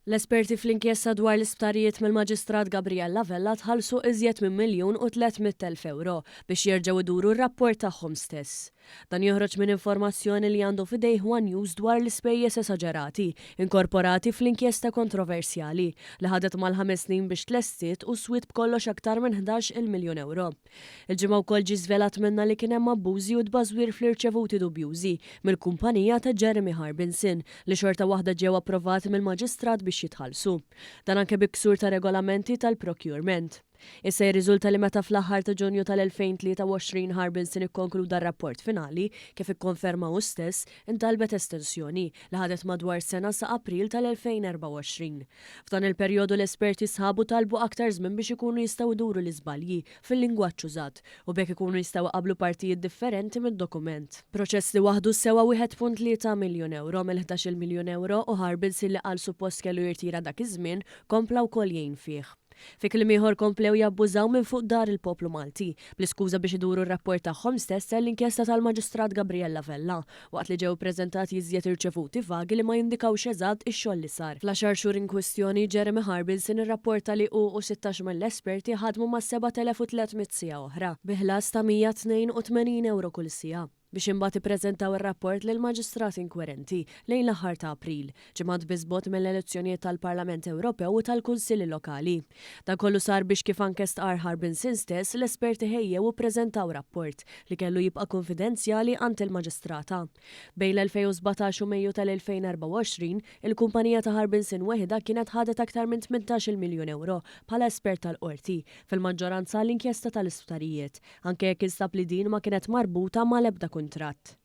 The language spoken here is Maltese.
L-esperti fl-inkjesta dwar l-isptarijiet mill-Maġistrat Gabriella Vella tħallsu iżjed minn 1,300,000 ewro biex jerġgħu iduru r-rapport tagħhom stess. Dan joħroġ minn informazzjoni li għandu f'idejh one News dwar l-ispejjeż esaġerati inkorporati fl-inkjesta kontroversjali li ħadet mal-ħames snin biex tlestiet u swiet b'kollox aktar minn 11-il miljun ewro. Il-Ġimgħa wkoll ġie żvelat minnha li kien hemm abbużi u tbażwir fl-irċevuti dubjużi mill-kumpanija ta' Jeremy Harbinson li xorta waħda ġew approvati mill-Maġistrat biex jitħallsu. Dan anke bi ksur ta' regolamenti tal-procurement. Issa jirriżulta li meta fl-aħħar ta' Ġunju tal-2023 Harbinson ikkonkluda r-rapport finali, kif ikkonferma hu stess, intalbet estensjoni, li ħadet madwar sena sa April tal-2024. F'dan il-perjodu l-esperti sħabu talbu aktar żmien biex ikunu jistgħu jduru l-iżbalji fil-lingwaġġ użat u b'hekk ikunu jistgħu iqabblu partijiet differenti mid-dokument. Proċess li waħdu sewa 1.3 miljun ewro mill-ħdax-il miljun ewro u Harbinson li qal suppost kellu jirtira dak iż-żmien kompla wkoll jgħin fih. Fi kliem ieħor komplew jabbużaw minn fuq dar il-poplu Malti, bl-iskuża biex iduru r-rapport tagħhom stess għall-inkjesta tal-Maġistrat Gabriella Vella, waqt li ġew ippreżentati iżjed irċevuti vagi li ma jindikawx eżatt ix-xogħol li sar. Fl-għaxar xhur inkwistjoni, Jeremy Harbinson irrapporta li hu u 16 mill-esperti ħadmu ma' 7,300 siegħa oħra, bi ħlas ta' 182 ewro kull siegħa. biex imbagħad ippreżentaw ir-rapport lill-maġistrat inkwerenti lejn l-aħħar ta' April, ġimgħat biss bogħod mill-elezzjonijiet tal-Parlament Ewropew u tal-Kunsilli Lokali. Dan kollu sar biex kif anke stqarr Harbinson stess, l-esperti ħejjew u ppreżentaw rapport li kellu jibqa' kunfidenzjali għand il-maġistrata. Bejn l-2017 u Mejju tal-2024, il-kumpanija ta' Harbinson weħidha kienet ħadet aktar minn 18-il miljun ewro bħala espert tal-qorti, fil-maġġoranza għall-inkjesta tal-isptarijiet, anke jekk instab li din ma kienet marbuta mal-ebda kuntratt.